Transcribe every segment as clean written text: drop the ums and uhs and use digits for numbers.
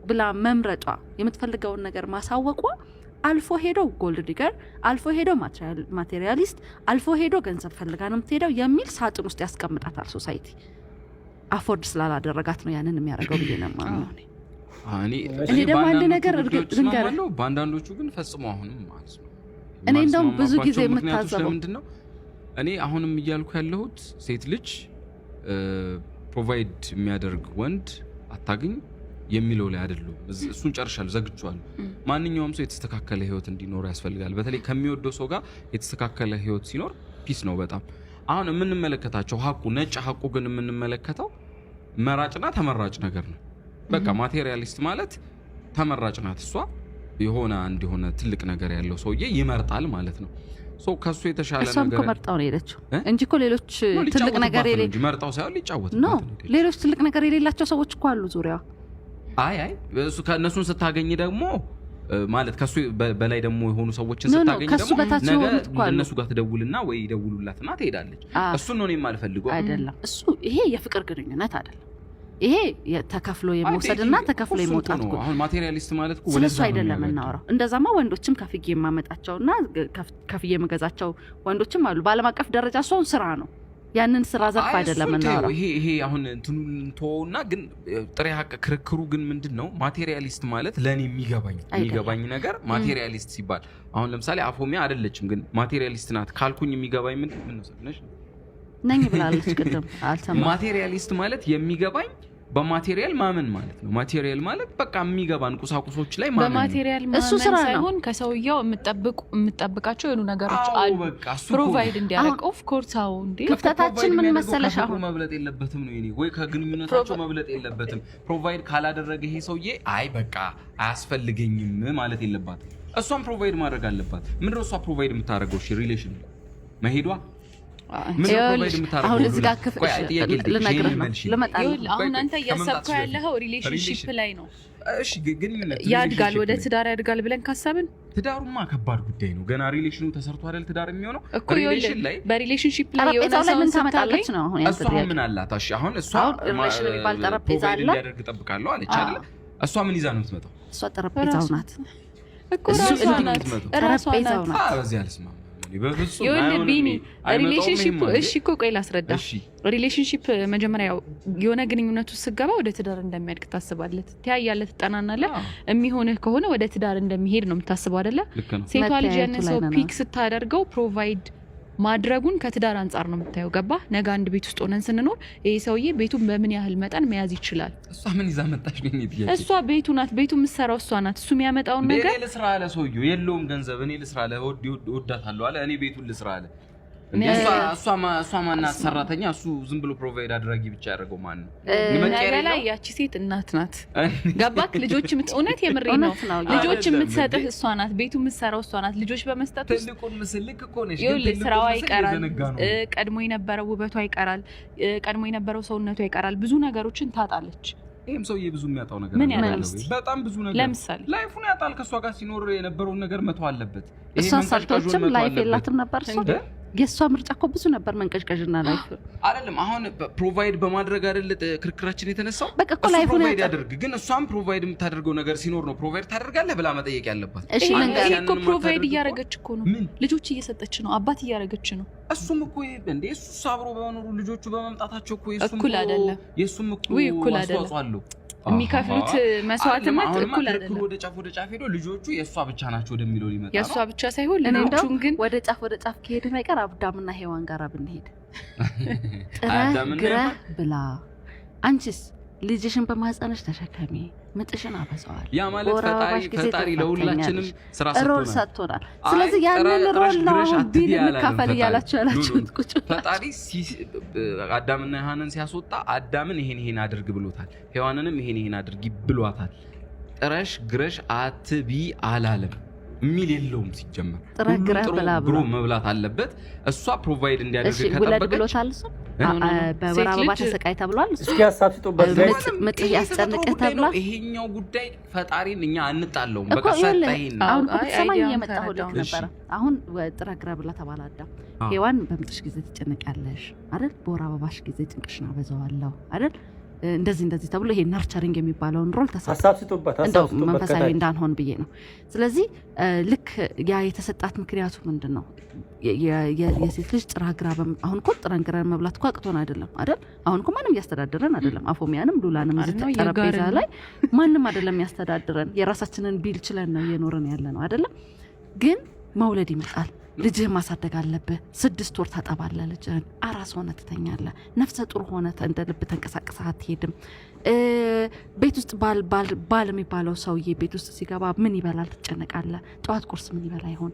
ብላ መምረጧ፣ የምትፈልገውን ነገር ማሳወቋ አልፎ ሄዶ gold digger፣ አልፎ ሄዶ materialist፣ አልፎ ሄዶ ገንዘብ ፈልጋ ነው የምትሄደው የሚል ሳጥን ውስጥ ያስቀምጣታል። Society afford ስላላደረጋት ነው ያንን የሚያደርገው ብዬ ነው የማምነው እኔ። እኔ እኔ ደግሞ አንድ በአንዳንዶቹ ነገር ጉዳዮች ልንገርህ። እስማማለሁ፣ በአንዳንዶቹ ግን ፈጽሞ አሁንም ማለት ነው እኔ እንደውም ብዙ ጊዜ የማልስማማባቸው ምክንያቶች የምታዘበው ለምንድን ነው? እኔ አሁንም እያልኩ ያለሁት ሴት ልጅ provide የሚያደርግ ወንድ አታግኝ የሚለው ላይ አይደለሁም። እሱን ጨርሻለሁ፣ ዘግቼዋለሁ። ማንኛውም ሰው የተስተካከለ ህይወት እንዲኖር ያስፈልጋል። በተለይ ከሚወደው ሰው ጋር የተስተካከለ ህይወት ሲኖር peace ነው በጣም። አሁን የምንመለከታቸው ሀቁ ነጭ ሀቁ ግን የምንመለከተው መራጭና ተመራጭ ነገር ነው። በቃ materialist ማለት ተመራጭ ናት እሷ። የሆነ አንድ የሆነ ትልቅ ነገር ያለው ሰውዬ ይመርጣል ማለት ነው። So ከሱ የተሻለ እሷም እኮ ነገር መርጣው ነው የሄደችው እ? እንጂ እኮ ሌሎች No፣ ትልቅ ሊጫወትባት ነገር ነው እንጂ መርጣው ሳይሆን ሊጫወትባት No ነው የሄደችው። ሌሎች ትልቅ ነገር የሌላቸው ሰዎች እኮ አሉ ዙሪያዋ። አይ አይ፣ እሱ ከእነሱን ስታገኝ ደግሞ ማለት ከሱ በላይ ደግሞ የሆኑ ሰዎችን No፣ no፣ ስታገኝ ከሱ ደግሞ በታች ነገ የሆኑት እኮ አሉ። እነሱ ጋር ትደውልና ወይ ይደውሉላትና ትሄዳለች። እሱን ነው እኔ የማልፈልገው። አይደለም፣ እሱ ይሄ የፍቅር ግንኙነት አይደለም። ይሄ ተከፍሎ የመውሰድና አይ፣ ተከፍሎ እሱን እኮ የመውጣት ነው። እኮ። አሁን materialist ማለት እኮ ስለ ወደዛ እሱ ነው አይደለም የሚያጋድለው። የምናወራው። እንደዛማ ወንዶችም ከፍዬ የማመጣቸውና ከፍዬ የምገዛቸው ወንዶችም አሉ። በዓለም አቀፍ ደረጃ እሷን ስራ ነው፣ ያንን ስራ ዘርፍ አይ፣ አይደለም እሱን ተይው። የምናወራው። ይሄ አሁን እንትኑን እንተወውና ግን ጥሬ ሀቅ ክርክሩ ግን ምንድን ነው? Materialist ማለት ለእኔ የሚገባኝ አይደለም። የሚገባኝ ነገር materialist ሲባል አሁን ለምሳሌ አፎሚያ አይደለችም ግን materialist ናት ካልኩኝ የሚገባኝ ምንድን ምን ነው ሰብነሽ? ነኝ ብላለች ቅድም፣ አልሰማም። Materialist ማለት የሚገባኝ በ material ማመን ማለት ነው። Material ማለት በቃ የሚገባን ቁሳቁሶች ላይ ማመን ነው። በ material እሱ ማመን ስራ ነው። ሳይሆን ከሰውየው የምጠብቃቸው የሆኑ ነገሮች አዎ፣ አሉ በቃ እሱ እኮ ነው። Provide እንዲያደርግ፣ of course፣ አዎ እንዴ። ክፍተታችን Provide ምን የሚያደርገው መሰለሽ ከፍቅሩ አሁን መብለጥ የለበትም ነው የኔ፣ ወይ ከግንኙነታቸው መብለጥ የለበትም። Provide ካላደረገ ይሄ ሰውዬ አይ በቃ አያስፈልገኝም ማለት የለባትም። እሷም provide ማድረግ አለባት። ምንድነው እሷ provide የምታደርገው? እሺ relation መሄዷ ምንድነው provide የምታደርገው? አሁን እዚህ ጋር ቆይ፣ አይ፣ ጥያቄ ልጠይቅሽ፣ ልነግርህ ይሄንን ነው። መልሺልኝ። ልመጣልህ ይኸውልህ፣ አሁን ቆይ፣ አንተ ቆይ፣ እያሰብከው ከመምጣትሽ በፊት ያለኸው relationship Relation ላይ ነው። እሺ፣ ግንኙነት ያድጋል፣ relationship ወደ ላይ። ትዳር ያድጋል ብለን ካሰብን ትዳሩማ ከባድ ጉዳይ ነው። ገና relation ኑ ተሰርቶ አይደል ትዳር የሚሆነው? እኮ ይኸውልህ፣ Relation ላይ በ relationship ላይ የሆነ ጠረጴዛው ላይ ሰውን ምን ስታገኝ ታመጣለች ነው አሁን ያንተ እሷ አሁን ጥያቄ። ምን አላት? እሺ አሁን እሷ አሁን relation የሚባል ጠረጴዛ provide አለ። እንዲያደርግ እጠብቃለሁ አለች አይደለ? እሷ ምን ይዛ ነው የምትመጣው? እሷ ጠረጴዛው ናት። እኮ እሱ ራሷ እንዲህ ናት፣ ራሷ ጠረጴዛው ናት። ናት። በዚህ አልስማማም እኔ በፍጹም። ይኸውልህ አይሆንም። ቢኒ፣ አይመጣውም Relationship ይሄማ እንዴ። እሺ እኮ ቆይ ላስረዳ። እሺ። Relationship መጀመሪያ ያው የሆነ ግንኙነት ውስጥ ስገባ ወደ ትዳር እንደሚያድግ ታስባለህ፣ ትያያለህ፣ ትጠናናለህ። የሚሆንህ ከሆነ ወደ ትዳር እንደሚሄድ ነው የምታስበው አይደለ? ልክ ነው። ሴቷ ልጅ መተያየቱ ያንን ላይ ሰው ነን። Pick ስታደርገው provide ማድረጉን ከትዳር አንጻር ነው የምታየው። ገባ? ነገ አንድ ቤት ውስጥ ሆነን ስንኖር ይህ ሰውዬ ቤቱን በምን ያህል መጠን መያዝ ይችላል? እሷ ምን ይዛ መጣች ነው የኔ ጥያቄ። እሷ ቤቱ ናት፣ ቤቱ የምትሰራው እሷ ናት። እሱ የሚያመጣውን እንዴ ነገር እኔ ልስራ አለ ሰውዬው፣ የለውም ገንዘብ፣ እኔ ልስራ አለ፣ እወዳታለሁ አለ፣ እኔ ቤቱን ልስራ አለ። እንዴ እሷ ማናት ሰራተኛ? እሱ ዝም ብሎ provide አድራጊ ብቻ ያደረገው ማን ነው? መቀየር ነገ ላይ የለውም? ያቺ ሴት እናት ናት። ገባክ? ልጆች እውነት የምሬ ነው። እውነት ነው። ልጆች አይደለም የምትሰጥህ እንዴ? እሷ ናት። ቤቱ የምትሰራው እሷ ናት። ልጆች በመስጠት ውስጥ ትልቁን ምስል ልክ እኮ ነሽ፣ ግን ይኸውልህ ትልቁን ስራዋ ምስል ይቀራል። እየዘነጋ ነው። ቀድሞ የነበረው ውበቷ ይቀራል። ቀድሞ የነበረው ሰውነቷ ይቀራል። ብዙ ነገሮችን ታጣለች። ይሄም ሰውዬ ብዙ የሚያጣው ነገር ምን አለ። ያጣል by the እስቲ? way። በጣም ብዙ ነገር። ለምሳሌ? Life ኡን ያጣል። ከእሷ ጋር ሲኖር የነበረውን ነገር መተው አለበት። ይሄ እሷ መንቀዥቀዡን ሰርቶችም መተው life አለበት። የላትም ነበር እሷ። እ? የእሷ ምርጫ እኮ ብዙ ነበር፣ መንቀዥቀዥና life። አይደለም፣ አሁን provide በማድረግ አይደል ክርክራችን የተነሳው? በቃ እኮ እሱ life ኡን Provide ያጣ ያደርግ፣ ግን እሷም provide የምታደርገው ነገር ሲኖር ነው provide ታደርጋለህ ብላ መጠየቅ ያለባት። እሺ ይሄ ልንገርህ። ይሄ እኮ ያንን Provide የማታደርግ እያደረገች እኮ ነው። ምን? ልጆች እየሰጠች ነው። አባት እያደረገች ነው። እሱም እኮ እንዴ እሱ አብሮ በመኖሩ ልጆቹ በመምጣታቸው እኮ የእሱም እኩል እኮ አይደለም። የእሱም እኮ ውይ፣ እኩል አይደለም። አስተዋጽኦ አለው። የሚከፍሉት መስዋዕትነት አሁንማ እኩል ክርክሩ አይደለም። ወደ ጫፍ ወደ ጫፍ ሄዶ ልጆቹ የእሷ ብቻ ናቸው ወደሚለው ሊመጣ የእሷ ነው። ብቻ ሳይሆን እኔ እንደው ልጆቹን ግን ወደ ጫፍ ወደ ጫፍ ከሄድን አይቀር አዳምና ሔዋን ጋር ብንሄድ፣ ጥረህ አዳምና ግረህ ሔዋን? ብላ፣ አንቺስ ልጅሽን በማህፀንሽ ተሸከሚ፣ ምጥሽን አበዛዋል። ያ ማለት በወር ፈጣሪ አበባሽ ጊዜ ፈጣሪ ለሁላችንም ትፈተኛለሽ። ስራ Role ሰጥቶናል። ሰጥቶናል። አይ፣ ስለዚህ ያንን ጥረሽ Role ነው ግረሽ አሁን አትብዪ Bill አላለም እንካፈል ፈጣሪ። እያላችሁ ያላችሁት No፣ no፣ ቁጭ ፈጣሪ አዳምና ሔዋንን ሲያስወጣ አዳምን ይሄን ይሄን አድርግ ብሎታል። ሔዋንንም ይሄን ይሄን አድርጊ ብሏታል። ጥረሽ ግረሽ አትቢ አላለም የሚል የለውም ሲጀመር። ጥረህ ሁሉም ግረህ ጥሮ ብላ ግሮ ብሏል። መብላት አለበት። እሷ provide እንዲያደርግ እሺ ውለድ ከጠበቀች ብሎታል እሱ። እ? No፣ no፣ no። በወር ሴት አበባ ልጅ ተሰቃይ ተብሏል እሱ። እስኪ ሀሳብ ስጡበት guys። ምጥ ይሄ የተፈጥሮ ያስጨንቅህ ጉዳይ ነው። ተብሏል። ይሄኛው ጉዳይ ፈጣሪን እኛ አንጣለውም። እኮ በቃ ይኸውልህ ሰጠኸኝ ነው። አሁን እኮ አይ፣ ብትሰማኝ Idea ውን እየመጣሁ ልክ ተረዳሁ። ነበረ። አሁን ጥረህ ግረህ ብላ ተባለ አዳም። ሔዋን በምጥሽ ጊዜ ትጨነቂያለሽ አይደል? በወር አበባሽ ጊዜ ጭንቅሽን አበዛዋለሁ አይደል? እንደዚህ እንደዚህ ተብሎ ይሄ nurturing የሚባለውን role ተሰጥቷል። ሀሳብ ስጡበት፣ ሀሳብ እንደው ስጡበት መንፈሳዊ ከታች። እንዳንሆን ብዬ ነው። ስለዚህ ልክ ያ የተሰጣት ምክንያቱ ምንድን ነው? የሴት ልጅ ጥራ ግራ አሁን እኮ ጥረን ግረን መብላት እኮ አቅቶን አይደለም አይደል? አሁን እኮ ማንም እያስተዳደረን አይደለም። አፎሚያንም ሉላንም እዚህ አይደል ነው፣ ጠረጴዛ እየጋርን ላይ ማንም አይደለም ያስተዳድረን። የራሳችንን bill ችለን ነው እየኖርን ያለ ነው አይደለም? ግን መውለድ ይመጣል። ልጅህን ማሳደግ አለብህ። 6 ወር ታጠባለህ ልጅህን። አራስ ሆነ ትተኛለህ። ነፍሰ ጡር ሆነ እንደ ልብ ተንቀሳቅሰህ አትሄድም። ቤት ውስጥ ባል የሚባለው ሰውዬ ቤት ውስጥ ሲገባ ምን ይበላል ትጨነቃለህ። ጠዋት ቁርስ ምን ይበላ ይሆን?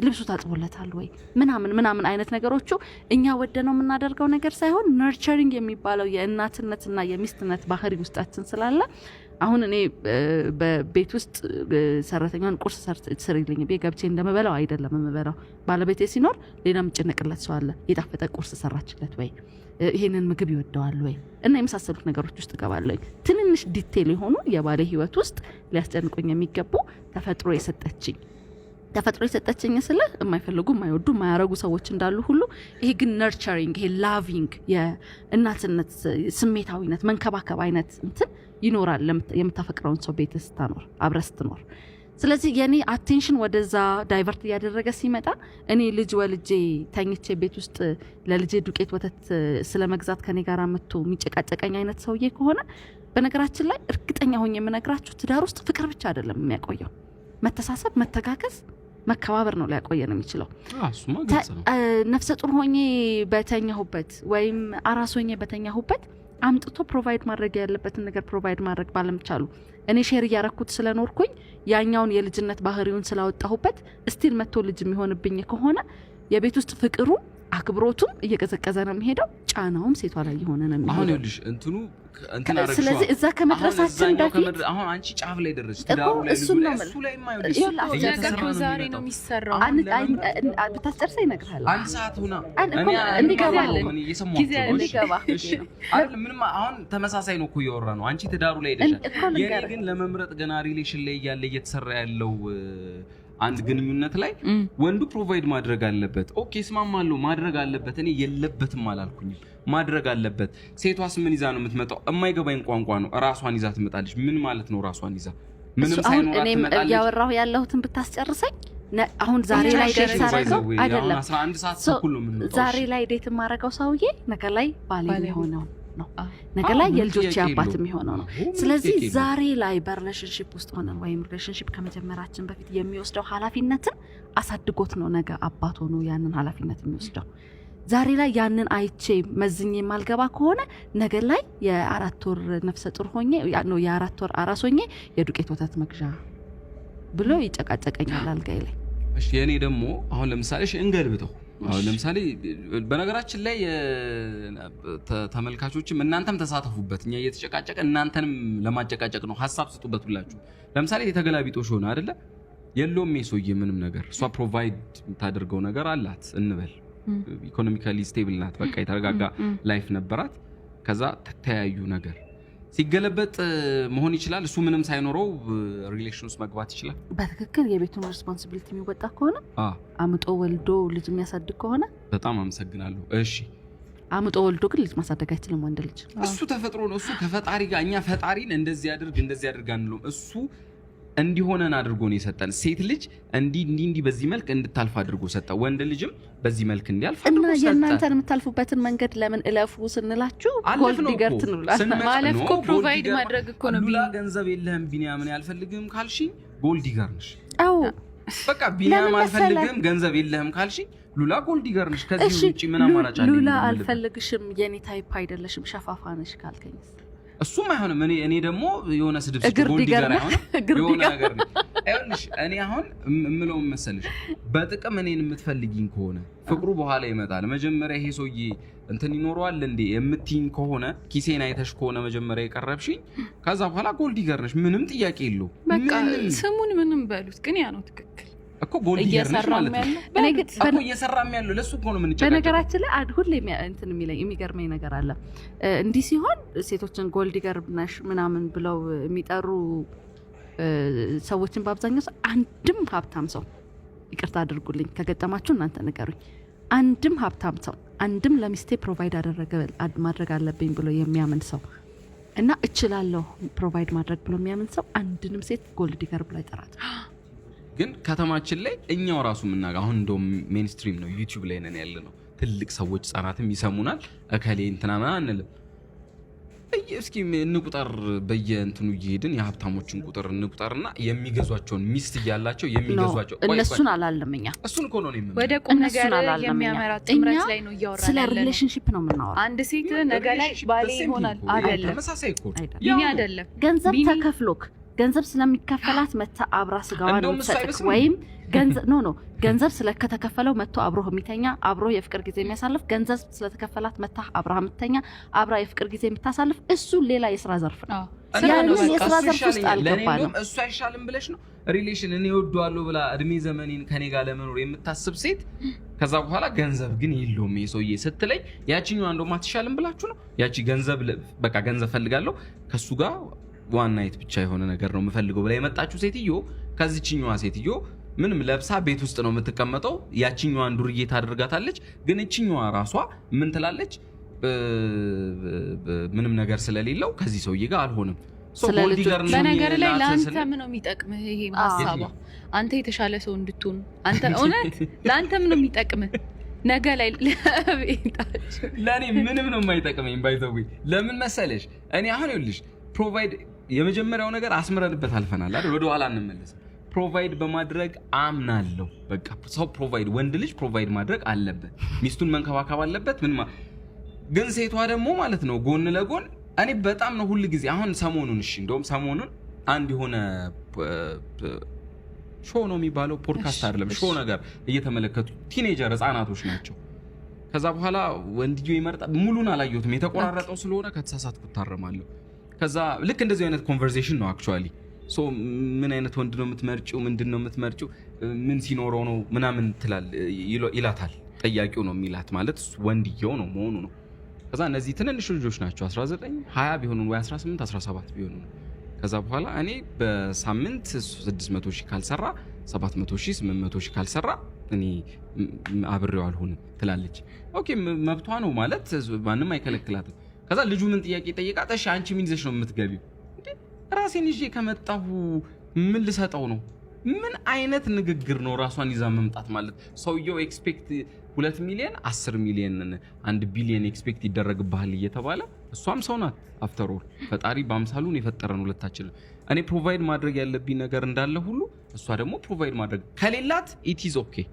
ልብሱ ታጥቦለታል ወይ? ምናምን ምናምን አይነት ነገሮቹ እኛ ወደነው የምናደርገው ነገር ሳይሆን nurturing የሚባለው የእናትነትና የሚስትነት ባህሪ ውስጣችን ስላለ፣ አሁን እኔ በቤት ውስጥ ሰራተኛዋን ቁርስ ስሪልኝ ብዬ ገብቼ እንደምበላው አይደለም የምበላው። ባለቤቴ ሲኖር ሌላ የምጨነቅለት ሰው አለ። የጣፈጠ ቁርስ ሰራችለት ወይ፣ ይሄንን ምግብ ይወደዋል ወይ እና የመሳሰሉት ነገሮች ውስጥ እገባለሁ። ትንንሽ detail የሆኑ የባሌ ህይወት ውስጥ ሊያስጨንቁኝ የሚገቡ ተፈጥሮ የሰጠችኝ ስለ የማይፈልጉ፣ የማይወዱ፣ የማያረጉ ሰዎች እንዳሉ ሁሉ፣ ይሄ ግን nurturing፣ ይሄ loving፣ የእናትነት ስሜታዊነት፣ መንከባከብ አይነት እንትን ይኖራል የምታፈቅረውን ሰው ቤት ስታኖር፣ አብረህ ስትኖር። ስለዚህ የኔ attention ወደዛ divert እያደረገ ሲመጣ፣ እኔ ልጅ ወልጄ ተኝቼ ቤት ውስጥ ለልጄ ዱቄት ወተት ስለ መግዛት ከኔ ጋር መጥቶ የሚጨቃጨቀኝ አይነት ሰውዬ ከሆነ፣ በነገራችን ላይ እርግጠኛ ሆኜ የምነግራችሁ ትዳር ውስጥ ፍቅር ብቻ አይደለም የሚያቆየው፣ መተሳሰብ፣ መተጋገዝ፣ መከባበር ነው ሊያቆየን የሚችለው። እሱማ ግልጽ ነው። ነፍሰ ጡር ሆኜ በተኛሁበት ወይም አራስ ሆኜ በተኛሁበት አምጥቶ provide ማድረግ ያለበትን ነገር provide ማድረግ ባለመቻሉ፣ እኔ share እያረኩት ስለኖርኩኝ፣ ያኛውን የልጅነት ባህሪውን ስላወጣሁበት still መጥቶ ልጅ የሚሆንብኝ ከሆነ፣ የቤት ውስጥ ፍቅሩ አክብሮቱም እየቀዘቀዘ ነው የሚሄደው። ጫናውም ሴቷ ላይ የሆነ ነው አሁን የሚሄደው። ይኸውልሽ እንትኑ እንትን አደረግሽዋ። ስለዚህ እዛ አሁን ከመድረሳችን እዛኛው በፊት አሁን አንቺ ጫፍ ላይ ደረስሽ። እኮ ትዳሩ ላይ እሱን ልጁ ላይ ነው እሱ ላይ ይኸውልሽ ይኸውልህ አሁን እየተሰራ ነገ እኮ ነው ዛሬ ነው የሚመጣው። የሚሰራው። አሁን ብታስጨርሰ ይነግርሃል። አንድ ሰዓት ሆና እኮ እኔ እንዲገባ አልገባም። እኔ እየሰማኋቸው ጊዜ ነው። አለ። እሺ፣ እንዲገባ እሺ። አይደለም ምንም፣ አሁን ተመሳሳይ ነው እኮ እያወራ ነው። አንቺ ትዳሩ ላይ ሄደሻል። እኮ የኔ ልንገርህ። ግን ለመምረጥ ገና relation ላይ እያለ እየተሰራ ያለው አንድ ግንኙነት ላይ ወንዱ provide ማድረግ አለበት። Okay እስማማለሁ፣ ማድረግ አለበት። እኔ የለበትም አላልኩኝም። ማድረግ አለበት። ሴቷስ ምን ይዛ ነው የምትመጣው? የማይገባኝ ቋንቋ ነው። ራሷን ይዛ ትመጣለች። ምን ማለት ነው ራሷን ይዛ? ምንም እሱ አሁን ሳይኖራት እኔም ትመጣለች። እያወራሁ ያለሁትን ብታስጨርሰኝ አሁን ዛሬ ላይ date ሳረገው አይደለም 11 ሰዓት So, ተኩል ነው የምንወጣው። ዛሬ ላይ date የማረገው ሰውዬ ነገ ላይ ባሌ ባሌ የሚሆነው ነው። ነገ አዎ፣ ላይ ምንም የልጆቼ ጥያቄ አባት የለውም። የሚሆነው ነው። አዎ፣ ምንም ስለዚህ ጥያቄ የለውም። ዛሬ ላይ በ relationship ውስጥ ሆነን ወይም relationship ከመጀመራችን በፊት የሚወስደው ኃላፊነትን አሳድጎት ነው ነገ አባት ሆኖ ያንን ኃላፊነት የሚወስደው። ዛሬ ላይ ያንን አይቼ መዝኜ የማልገባ ከሆነ ነገ ላይ የ4 ወር ነፍሰ ጡር ሆኜ ነው፣ የ4 ወር አራስ ሆኜ የዱቄት ወተት መግዣ ብሎ ይጨቃጨቀኛል አልጋዬ ላይ። እሺ የእኔ ደግሞ አሁን ለምሳሌ እሺ እንገልብጠው። አሁን ለምሳሌ በነገራችን ላይ ተመልካቾችም እናንተም ተሳተፉበት። እኛ እየተጨቃጨቀ እናንተንም ለማጨቃጨቅ ነው። ሀሳብ ስጡበት ሁላችሁ። ለምሳሌ የተገላቢጦሽ ሆነ አይደለ? የለውም የሰውዬ ምንም ነገር፣ እሷ provide የምታደርገው ነገር አላት እንበል። Economically stable ናት። በቃ የተረጋጋ life ነበራት። ከዛ ተያዩ፣ ነገር ሲገለበጥ መሆን ይችላል። እሱ ምንም ሳይኖረው relation ውስጥ መግባት ይችላል። በትክክል የቤቱን responsibility የሚወጣ ከሆነ፣ አምጦ ወልዶ ልጅ የሚያሳድግ ከሆነ። በጣም አመሰግናለሁ። እሺ። አምጦ ወልዶ ግን ልጅ ማሳደግ አይችልም ወንድ ልጅ። እሱ ተፈጥሮ ነው። እሱ ከፈጣሪ ጋር፣ እኛ ፈጣሪን እንደዚህ አድርግ እንደዚህ አድርግ አንለውም። እሱ እንዲሆነን አድርጎ ነው የሰጠን። ሴት ልጅ እንዲህ እንዲህ እንዲህ በዚህ መልክ እንድታልፍ አድርጎ ሰጠ። ወንድ ልጅም በዚህ መልክ እንዲያልፍ እና አድርጎ ሰጠ። የእናንተን የምታልፉበትን መንገድ ለምን እለፉ ስንላችሁ አለፍ ጎልድ ነው digger እኮ። ትንላል። ስንመጣ ማለፍ No፣ እኮ gold provide digger ማድረግ እኮ ነው። ሉላ ገንዘብ የለህም ቢኒያምን ያልፈልግም ካልሽኝ gold digger ነሽ። አዎ። በቃ ቢኒያም ለምን መሰለህ? አልፈልግም ገንዘብ የለህም ካልሽኝ ሉላ gold digger ነሽ። ከዚህ እሺ ውጭ ምን አማራጭ አለኝ? ሉላ የምልበት? አልፈልግሽም፣ የኔ type አይደለሽም፣ ሸፋፋ ነሽ ካልከኝስ? እሱም አይሆንም። እኔ ደግሞ የሆነ ስድብ እግር gold digger digger ነህ? አይሆንም። እግር የሆነ digger። ነገር ነው። ይኸውልሽ እኔ አሁን እምለውን መሰልሽ፣ በጥቅም እኔን የምትፈልጊኝ ከሆነ ፍቅሩ በኋላ ይመጣል። መጀመሪያ ይሄ ሰውዬ እንትን ይኖረዋል እንዴ የምትይኝ ከሆነ፣ ኪሴን አይተሽ ከሆነ መጀመሪያ የቀረብሽኝ፣ ከዛ በኋላ gold digger ነሽ። ምንም ጥያቄ የለው። በቃ ምንም ስሙን ምንም በሉት፣ ግን ያ ነው ትክክል። እኮ gold digger ነሽ እየሰራም ማለት ነው። ያለ እኔ ግን እኮ እየሰራም ያለው ለእሱ እኮ ነው የምንጨቃጨቀው። በነገራችን ላይ ሁሌ እንትን የሚለኝ የሚገርመኝ ነገር አለ። እንዲህ ሲሆን ሴቶችን gold digger ነሽ ምናምን ብለው የሚጠሩ ሰዎችን በአብዛኛው ሰው፣ አንድም ሀብታም ሰው፣ ይቅርታ አድርጉልኝ ከገጠማችሁ እናንተ ንገሩኝ። አንድም ሀብታም ሰው፣ አንድም ለሚስቴ provide አደረገ ማድረግ አለብኝ ብሎ የሚያምን ሰው እና እችላለሁ provide ማድረግ ብሎ የሚያምን ሰው አንድንም ሴት gold digger ብሎ አይጠራትም። ግን ከተማችን ላይ እኛው ራሱ የምናውቀው፣ አሁን እንደውም mainstream ነው፣ YouTube ላይ ነን ያለ ነው። ትልቅ ሰዎች ህጻናትም ይሰሙናል። እከሌ እንትና ምናምን አንልም። እስኪ እንቁጠር፣ በየእንትኑ እየሄድን የሀብታሞችን ቁጥር እንቁጠርና የሚገዟቸውን ሚስት እያላቸው የሚገዟቸው፣ ቆይ፣ ቆይ፣ እነሱን አላለም እኛ። እሱን እኮ ነው እኔ የምልህ። ወደ ቁም እነሱን ነገር አላልንም እኛ። የሚያመራ ጥምረት እኛ ላይ ነው እያወራን ስለ ያለ ነው። relationship ነው የምናወራው። አንድ ሴት ነገ ላይ ባሌ ይሆናል አይደለም፣ ተመሳሳይ እኮ ነው። አይደለም። ቢኒ ያው ነው። አይደለም። ገንዘብ ቢኒ- ተከፍሎክ፣ ገንዘብ ስለሚከፈላት መታ አብራ ስጋዋን እንደውም እሱ የምትሰጥክ አይመስልም? ወይም ገንዘብ፣ no, ገንዘብ ስለከተከፈለው መጥቶ አብሮህ የሚተኛ፣ አብሮ የፍቅር ጊዜ የሚያሳልፍ፣ ገንዘብ ስለተከፈላት መታ አብራ የምትተኛ፣ አብራ የፍቅር ጊዜ የምታሳልፍ፣ እሱ ሌላ የስራ ዘርፍ ነው። አዎ፣ እና ስራ ነው ያንን በቃ። የስራ እሱ ዘርፍ ውስጥ ይሻለኛል። ለእኔ አልገባንም። እንደውም እሱ አይሻልም ብለሽ ነው relation እኔ እወደዋለሁ ብላ እድሜ ዘመኔን ከኔ ጋር ለመኖር የምታስብ ሴት ከዛ በኋላ ገንዘብ ግን የለውም ይሄ ሰውዬ ስትለኝ ያቺኛዋ እንደውም አትሻልም ብላችሁ ነው? ያቺ ገንዘብ በቃ ገንዘብ ፈልጋለሁ፣ ከሱ ጋር one night ብቻ የሆነ ነገር ነው የምፈልገው ብላ የመጣችው ሴትዮ ከዚችኛዋ ሴትዮ ምንም ለብሳ ቤት ውስጥ ነው የምትቀመጠው። ያቺኛዋን ዱርዬ ታደርጋታለች። ግን እችኛዋ ራሷ ምን ትላለች? ምንም ነገር ስለሌለው ከዚህ ሰውዬ ጋር አልሆንም። So ስለ gold ልጆች- digger ነው በነገር ላይ የሚላት ለአንተ ምን ነው የሚጠቅምህ ይሄ ሀሳቧ? የትኛው? አንተ የተሻለ ሰው እንድትሆን፣ አንተ እውነት ለአንተ ምን ነው የሚጠቅምህ ነገ ላይ ለቤታችሁ? ለእኔ ምንም ነው የማይጠቅመኝ። By the way ለምን መሰለሽ፣ እኔ አሁን ይኸውልሽ provide የመጀመሪያው ነገር አስምረንበት አልፈናል አይደል? ወደ ኋላ እንመለስም። Provide በማድረግ አምናለሁ። በቃ ሰው provide፣ ወንድ ልጅ provide ማድረግ አለበት፣ ሚስቱን መንከባከብ አለበት። ምን ግን ሴቷ ደግሞ ማለት ነው ጎን ለጎን እኔ በጣም ነው ሁል ጊዜ፣ አሁን ሰሞኑን፣ እሺ እንደውም ሰሞኑን አንድ የሆነ show ነው የሚባለው፣ ፖድካስት አይደለም፣ show ነገር እየተመለከቱ፣ teenager ህጻናቶች ናቸው። ከዛ በኋላ ወንድየው ይመርጣል። ሙሉን አላየሁትም፣ የተቆራረጠው ስለሆነ ከተሳሳትኩ እታረማለሁ። ከዛ ልክ እንደዚህ አይነት conversation ነው actually። So ምን አይነት ወንድ ነው የምትመርጪው? ምንድን ነው የምትመርጪው? ምን ሲኖረው ነው ምናምን ትላል ይላታል። ጠያቂው ነው የሚላት፣ ማለት ወንድየው ነው መሆኑ ነው። ከዛ እነዚህ ትንንሽ ልጆች ናቸው፣ 19 20 ቢሆኑ ወይ 18 17 ቢሆኑ ነው። ከዛ በኋላ እኔ በሳምንት 600 ሺህ ካልሰራ፣ 700 ሺህ፣ 800 ሺህ ካልሰራ እኔ አብሬው አልሆንም ትላለች። Okay፣ መብቷ ነው ማለት ማንም አይከለክላትም። ከዛ ልጁ ምን ጥያቄ ጠይቃት፣ እሺ አንቺ ምን ይዘሽ ነው የምትገቢው? እንዴ ራሴን ይዤ ከመጣሁ ምን ልሰጠው ነው? ምን አይነት ንግግር ነው? ራሷን ይዛ መምጣት ማለት ሰውየው expect 2 ሚሊዮን፣ 10 ሚሊዮን፣ 1 ቢሊዮን expect ይደረግብሃል እየተባለ፣ እሷም ሰው ናት። After all ፈጣሪ በአምሳሉን የፈጠረን ሁለታችንን። እኔ provide ማድረግ ያለብኝ ነገር እንዳለ ሁሉ እሷ ደግሞ provide ማድረግ ከሌላት it is okay።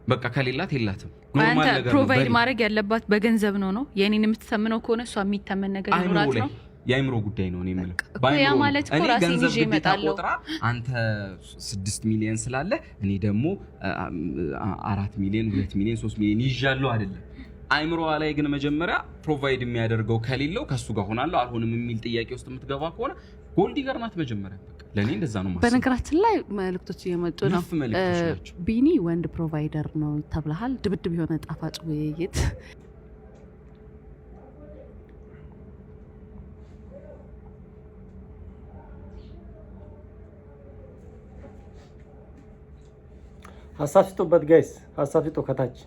በቃ ከሌላት የላትም። Normal አንተ ነገር ነው። Provide በእኔ ማድረግ ያለባት በገንዘብ ነው ነው የኔን የምትተምነው ከሆነ እሷ የሚተመን ነገር አይምሮ ይኖራት ላይ ነው። የአይምሮ ጉዳይ ነው እኔ የምለው። እኮ በአይምሮ ያ ነው። ማለት እኮ እኔ ራሴን ገንዘብ ይዤ ግዴታ እመጣለሁ። ቆጥራ አንተ 6 ሚሊዮን ስላለ እኔ ደግሞ 4 ሚሊዮን፣ 2 ሚሊዮን፣ 3 ሚሊዮን ይዣለሁ አይደለም። አይምሮዋ ላይ ግን መጀመሪያ provide የሚያደርገው ከሌለው ከእሱ ጋር ሆናለሁ አልሆንም የሚል ጥያቄ ውስጥ የምትገባ ከሆነ gold digger ናት መጀመሪያ። በቃ ለእኔ እንደዛ ነው የማስበው። በነገራችን ላይ መልእክቶች እየመጡ ነው። ነፍ መልእክቶች ናቸው። ቢኒ ወንድ provider ነው ተብለሃል። ድብድብ የሆነ ጣፋጭ ውይይት። ሀሳብ ስጡበት guys፣ ሀሳብ ስጡ ከታች።